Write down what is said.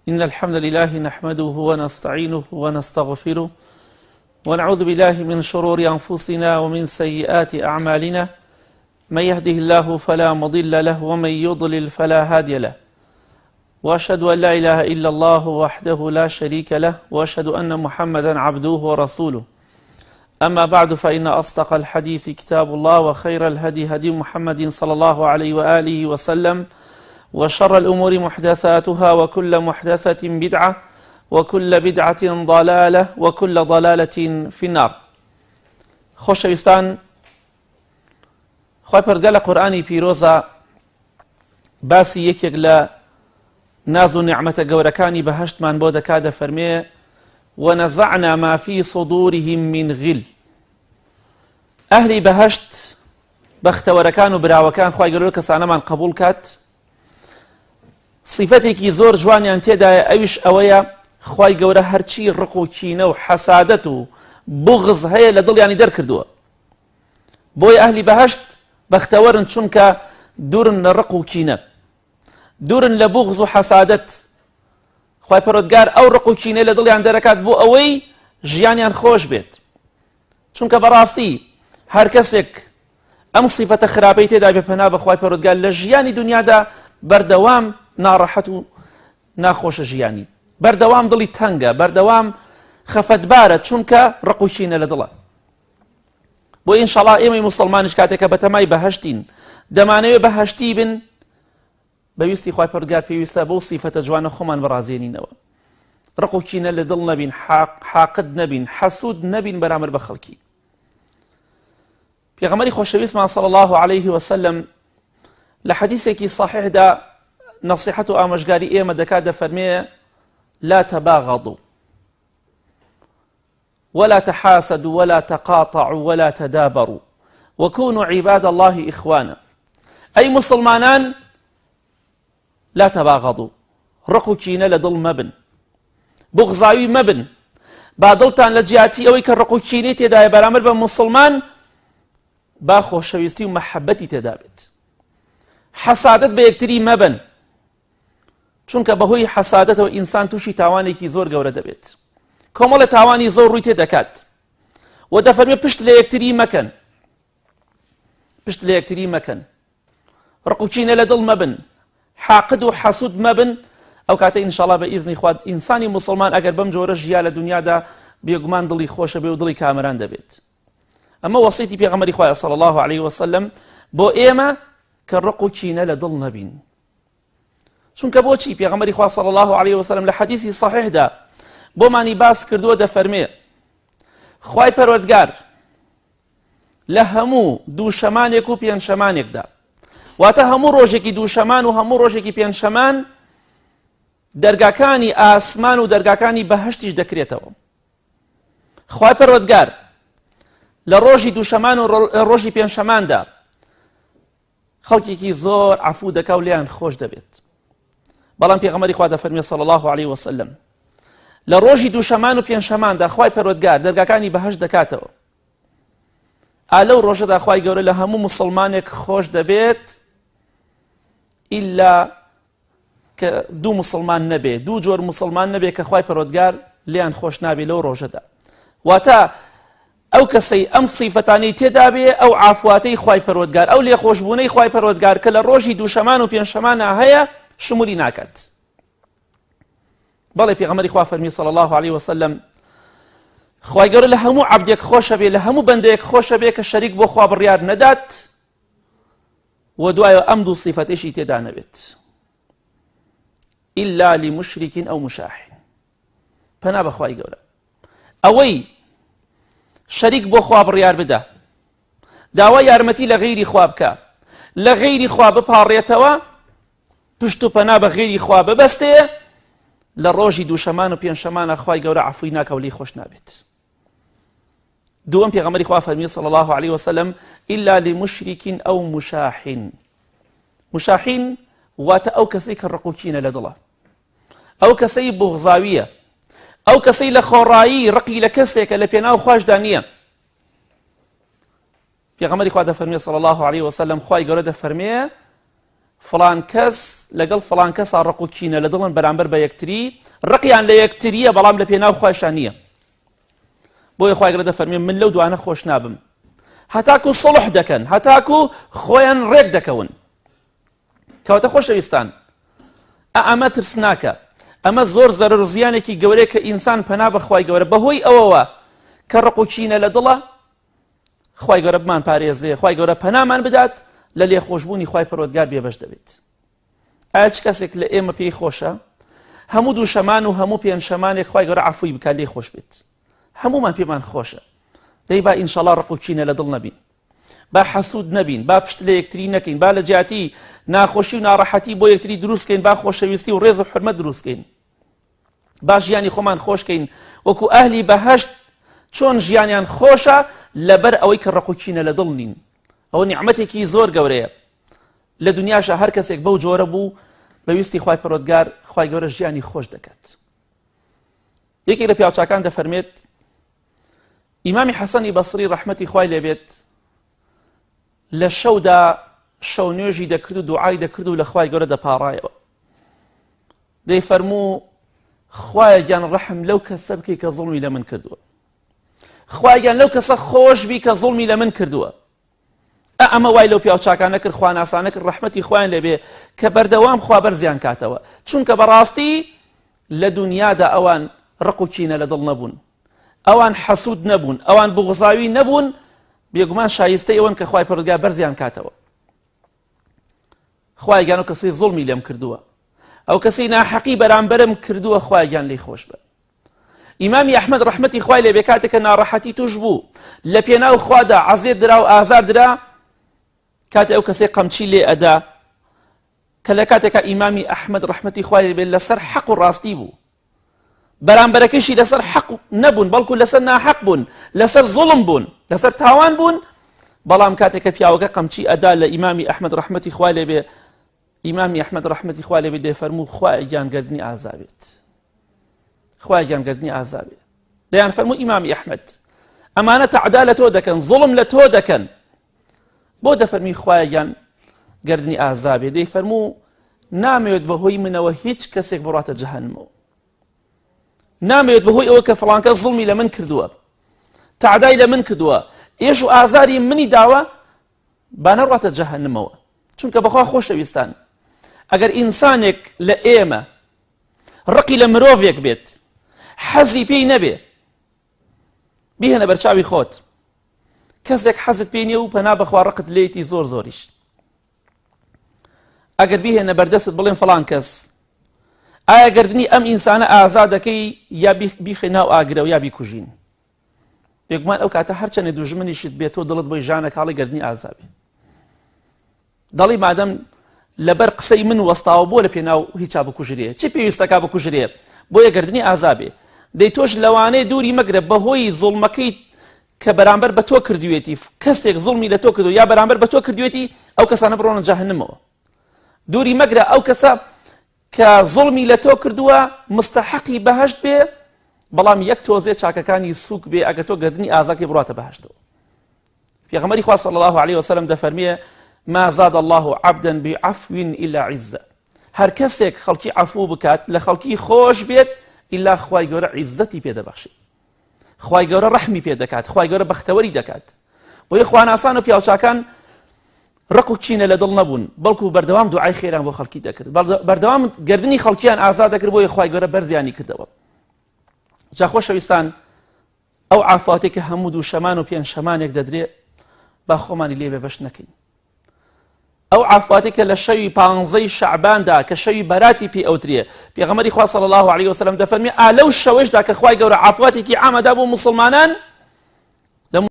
إن الحمد لله نحمده ونستعينه ونستغفره ونعوذ بالله من شرور أنفسنا ومن سيئات أعمالنا. من يهده الله فلا مضل له ومن يضلل فلا هادي له. وأشهد أن لا إله إلا الله وحده لا شريك له وأشهد أن محمدا عبده ورسوله. أما بعد، فإن أصدق الحديث كتاب الله وخير الهدي هدي محمد صلى الله عليه وآله وسلم وشر الأمور محدثاتها وكل محدثة بدعة وكل بدعة ضلالة وكل ضلالة في النار. خۆشەویستان، خوای پەروەردگار لە قورئانی پیرۆزە باسی یەکێک لە ناز و نیعمەتە گەورەکانی بەهەشتمان بۆ دەکات، دەفەرمێ: ونزعنا ما في صدورهم من غل. ئەهلی بەهەشت، بەختەوەرەکان و براوەکان، خوای گەورە کەسانەمان قبول کات، صفەتێکی زۆر جوانیان تێدایە، ئەویش ئەوەیە خوای گەورە هەرچی ڕق و کینە و حەسادەت و بوغز هەیە لە دڵیانی دەرکردووە. بۆیە ئەهلی بەهەشت بەختەوەرن، چونکە دوورن لە ڕق و کینە، دوورن لە بوغز و حەسادەت. خوای پەروەردگار ئەو ڕق و کینەی لە دڵیان دەرەکات بۆ ئەوەی ژیانیان خۆش بێت، چونکە بەڕاستی هەر کەسێک ئەم سیفەتە خراپەی تێدا بێ، پەنا بە خوای پەروەردگار، لە ژیانی دنیادا بەردەوام ناڕەحەت و ناخۆشە ژیانی، بەردەوام دڵی تەنگە، بەردەوام خەفەتبارە، چونکە ڕق و کینە لە دڵە. بۆ ئینشاڵا ئێمەی موسڵمانیش کاتێکە بەتەمای بەهەشتین، دەمانەوێ بەهەشتی بن، بەویستی خوای پەروەردگار پێویستە بەو سیفەتە جوانە خۆمان بڕازێنینەوە، ڕق و کینە لە دڵ نەبین، حاقد نەبین، حەسوود نەبین بەرامبەر بە خەڵکی. پێغەمبەری خۆشەویستمان صلی الله علیه وسلم لە حەدیثێکی صحیحدا نەسیحەت و ئامۆژگاری ئێمە دەکات، دەفەرمێ: لا تباغضوا ولا تحاسدوا ولا تقاطعوا ولا تدابروا وكونوا عباد الله إخوانا. ئەی مسلمانان، لا تباغضوا، ڕق و کینە لە دڵ مەبن، بغزاوی مەبن، با دڵتان لە جیاتی ئەوەی کە ڕق و کینەی تێدایە بەرامبەر بە مسلمان، با خۆشەویستی و مەحەبەتی تێدا بێت. حەسادەت بە یەکتری مەبن، چونکە بەهۆی حەسادەتەوە ئینسان تووشی تاوانێکی زۆر گەورە دەبێت، کۆمەڵە تاوانی زۆر ڕووی تێ دەکات. و دەفەرمێ پشت لە یەکتری مەکەن، پشت لە یەکتری مەکەن، ڕقوچینە لە دڵ مەبن، حاقد و حەسود مەبن. ئەو کاتە ئینشاڵا بە ئیزنی خواد ئینسانی مسلمان ئەگەر بەم جۆرە ژیا لە دنیادا، بێگومان دڵی خۆشە بێ و دڵی کامەران دەبێت. ئەمە وەسیتی پێغەمبەری خوایە صلی الله علیه وسلم بۆ ئێمە کە ڕق و کینە لە دڵ نەبین. چونکە بۆچی پێغەمبەری خوا صلی الله علیه وسلم لە حەدیثی صحیحدا بۆمانی باس کردووە، دەفەرمێ خوای پەروەردگار لە هەموو دووشەمانێک و پێنجشەمانێکدا، واتە هەموو ڕۆژێکی دووشەمان و هەموو ڕۆژێکی پێنجشەمان، دەرگاکانی ئاسمان و دەرگاکانی بەهەشتیش دەکرێتەوە. خوای پەروەردگار لە ڕۆژی دووشەمان و ڕۆژی پێنجشەماندا خەڵکێکی زۆر عفو دەکا و لێیان خۆش دەبێت. بەڵام پێغەمبەری خوا دەفەرمێ صلی الله علیه وسلم لە ڕۆژی دووشەمان و پێنجشەماندا خوای پەروەردگار دەرگاکانی بەهەشت دەکاتەوە. ئا لەو ڕۆژەدا خوای گەورە لە هەموو مسلمانێک خۆش دەبێت، ئیلا کە دوو مسلمان نەبێ، دوو جۆر مسلمان نەبێ کە خوای پەروەردگار لێیان خۆش نابێ لەو ڕۆژەدا. واتە ئەو کەسەی ئەم سیفەتانەی تێدا بێ، ئەو عافواتەی خوای پەروەردگار، ئەو لێخۆشبوونەی خوای پەروەردگار کە لە ڕۆژی دووشەمان و پێنجشەمانە هەیە، شمولی ناکات. بەڵێ، پێغەمبەری خوا فەرمی صلی الله علیه وسلم خوای گەورە لە هەموو عەبدێک خۆشە بێ، لە هەموو بەندەیەک خۆشە بێ کە شەریک بۆ خوا بڕیار نەدات و دوایەوە ئەم دوو سیفەتێشی تێدا نەبێت، إلا لمشرك أو مشاحن. پەنا بە خوای گەورە، ئەوەی شەریک بۆ خوا بڕیار بدا، داوا یارمەتی لە غەیری خوا بکە، لە غەیری خوا بپاڕێتەوە، پشت و پەنا بە غەیری خوا ببەستێ، لە ڕۆژی دووشەمان و پێنجشەمانە خوای گەورە عەفوی ناکە و لێی خۆش نابێت. دووەم، پێغەمبەری خوا فەرمی صلی الله علیه وسلم إلا لمشرك أو مشاحن. مشاحن واتە ئەو کەسەی کە ڕق و کینە لە دڵە، ئەو کەسەی بوغزاویە، ئەو کەسەی لە خۆڕایی ڕقی لە کەسێکە لە پێناو خواشدا نییە. پێغەمبەری خوا دەفەرمێ صلی الله علیه وسلم خوای گەورە دەفەرمێ: فڵان کەس لەگەڵ فڵان کەسا ڕق و کینە لە دڵن بەرامبەر بە یەکتری، ڕقیان لە یەکترییە بەڵام لە پێناو خوایشا نییە. بۆیە خوای گەورە دەفەرمێ من لەو دوانە خۆش نابم هەتاکو سڵح دەکەن، هەتاکو خۆیان ڕێک دەکەون. کەواتە خۆشەویستان ئەمە ترسناکە، ئەمە زۆر زەرەر و زیانێکی گەورەیە کە ئینسان پەنا بە خوای گەورە بەهۆی ئەوەوە کە ڕق و کینە لە دڵە. خوای گەورە بمان پارێزێ، خوای گەورە پەنامان بدات لە لێخۆشبوونی خوای پەروەردگار بێبەش دەبێت. ئایا چ کەسێک لە ئێمە پێی خۆشە هەموو دووشەمان و هەموو پێنجشەمانێک خوای گەورە عەفوی بکات لێی خۆش بێت؟ هەموومان پێمان خۆشە. دەی با ئینشەڵا ڕق و کینە لە دڵ نەبین، با حەسوود نەبین، با پشت لە یەکتری نەکەین، با لە جیاتی ناخۆشی و ناڕەحەتی بۆ یەکتری دروستکەین، با خۆشەویستی و ڕێز و حورمەت دروستکەین، با ژیانی خۆمان خۆشکەین وەکو ئەهلی بەهەشت چۆن ژیانیان خۆشە لەبەر ئەوەی کە ڕق و کینە لە دڵ نین. ئەوە نیعمەتێکی زۆر گەورەیە لە دنیاشە. هەر کەسێک بەو جۆرە بوو بە ویستی خوای پەروەردگار خوای گەورە ژیانی خۆش دەکات. یەکێک لە پیاوچاکان دەفەرمێت ئیمامی حەسەنی بەسری ڕەحمەتی خوای لێبێت لە شەودا شەو نوێژی دەکرد و دوعای دەکرد و لە خوای گەورە دەپاڕایەوە. دەیفەرموو خوایە گیان ڕەحم لەو کەسە بکەی کە زوڵمی لە من کردووە، خوایە گیان لەو کەسە خۆش بی کە زوڵمی لە من کردووە. ئە ئەمە وای لەو پیاوچاکانە کرد، خواناسانە کرد، ڕەحمەتی خوایان لێبێ کە بەردەوام خوا بەرزیان کاتەوە، چونکە بەڕاستی لە دنیادا ئەوان ڕق و کینە لە دڵ نەبوون، ئەوان حەسوود نەبوون، ئەوان بوغزاوی نەبوون، بێگومان شایستەی ئەوەن کە خوای پەروەردگار بەرزیان کاتەوە. خوایە گیان ئەو کەسەی زوڵمی لێم کردووە، ئەو کەسەی ناحەقی بەرامبەرم کردووە، خوایە گیان لێی خۆش بە. ئیمامی ئەحمەد ڕەحمەتی خوای لێ بێ کاتێک کە ناڕەحەتی توش بوو لە پێناو خوادا عەزێت درا و ئازار درا، کاتێ ئەو کەسەی قەمچی لێ ئەدا کە لە کاتێکا ئیمامی ئەحمەد ڕەحمەتی خوای لێ بێ لەسەر حەق و ڕاستی بوو، بەرامبەرەکەشی لەسەر حەق نەبوون بەڵکو لەسەر ناحەق بوون، لەسەر زوڵم بوون، لەسەر تاوان بوون. بەڵام کاتێک کە پیاوەکە قەمچی ئەدا لە ئیمامی ئەحمەد ڕەحمەتی خوای لێ بێ، ئیمامی ئەحمەد ڕەحمەتی خوای لێ بێ دەیفەرموو خوایە گیان گەردنی ئازا بێت، خوایە گیان گەردنی ئازا بێت. دەیان فەرموو ئیمامی ئەحمەد ئەمانە تەعدا لە تۆ دەکەن، زوڵم لە تۆ دەکەن، بۆ دەفەرمی خوایە گیان گەردنی ئازا بێ؟ دەیفەرموو نامەوێت بەهۆی منەوە هیچ کەسێک بڕاتە جەهەنمەوە، نامەوێت بەهۆی ئەوە کە فڵانکە زوڵمی لە من کردووە، تەعدای لە من کردووە، ئێش و ئازاری منی داوە، با نەڕاتە جەهەنمەوە. چونکە بەخوا خۆشەویستان ئەگەر ئینسانێک لە ئێمە ڕقی لە مرۆڤێک بێت، حەزی پێی نەبێ، بیهێنە بەرچاوی خۆت کەسێک حەزت پێی نییە و پەنا بەخوا ڕقت لێیتی زۆر زۆریش، ئەگەر بیهێنە بەردەستت بڵێن فڵان کەس، ئایا گردنی ئەم ئینسانە ئازاد دەکەی یا بیخەی ناو ئاگرەوە یا بیکوژین؟ بێگومان ئەو کاتە هەرچەندێ دوژمنیشت بێت تۆ دڵت بۆی ژانە کاڵی گردنی ئازابێ. دەڵی مادەم لەبەر قسەی من وەستاوە بۆ لە پێناو هیچا بکوژرێ، چی پێویستەکە بکوژرێ بۆیە گردنی ئازابێ. دەی تۆش لەوانەیە دووری مەگرە بەهۆی زوڵمەکەی کە بەرامبەر بە تۆ کردوێتی، کەسێک زوڵمی لە تۆ کردو یا بەرامبەر بە تۆ کردوێتی، ئەو کەسانە بڕۆنە جەهەنمەوە. دووری مەگرە ئەو کەسە کە زوڵمی لە تۆ کردووە مستحەقی بەهەشت بێ، بەڵام یەک تۆزێ چاکەکانی سووک بێ، ئەگەر تۆ گردنی ئازاکەی بڕاتە بەهەشتەوە. پێغەمبەری خوا صلی الله علیه وسلم دەفەرمێ ما زاد الله عبدا بعفو إلا عزة. هەر کەسێک خەڵکی عەفو بکات، لە خەڵکی خۆش بێت، ئیلا خوای گەورە عیزەتی پێدەبەخشێت، خوای گەورە ڕەحمی پێ دەکات، خوای گەورە بەختەوەری دەکات. بۆیە خواناسان و پیاوچاکان ڕق و کینە لە دڵ نەبوون، بەڵکو بەردەوام دوعای خێران بۆ خەڵکی دەکرد، بەردەوام گردنی خەڵکیان ئازاد دەکرد، بۆیە خوای گەورە بەرزیانی کردەوە. جا خۆشەویستان ئەو عافاتێک کە هەموو دوو شەمان و پێنج شەمانێک دەدرێ با خۆمانی لێ بێبەش نەکەین. ئەو عافاتێک کە لە شەوی پانزەی شەعباندا کە شەوی بەراتی پێ ئەوترێ، پێغەمبەری خوا صلی الله علیه وسلم دەفەرمێ ئا لەو شەوەشدا کە خوای گەورە عافاتێکی عامەدا بۆ مسلمانان،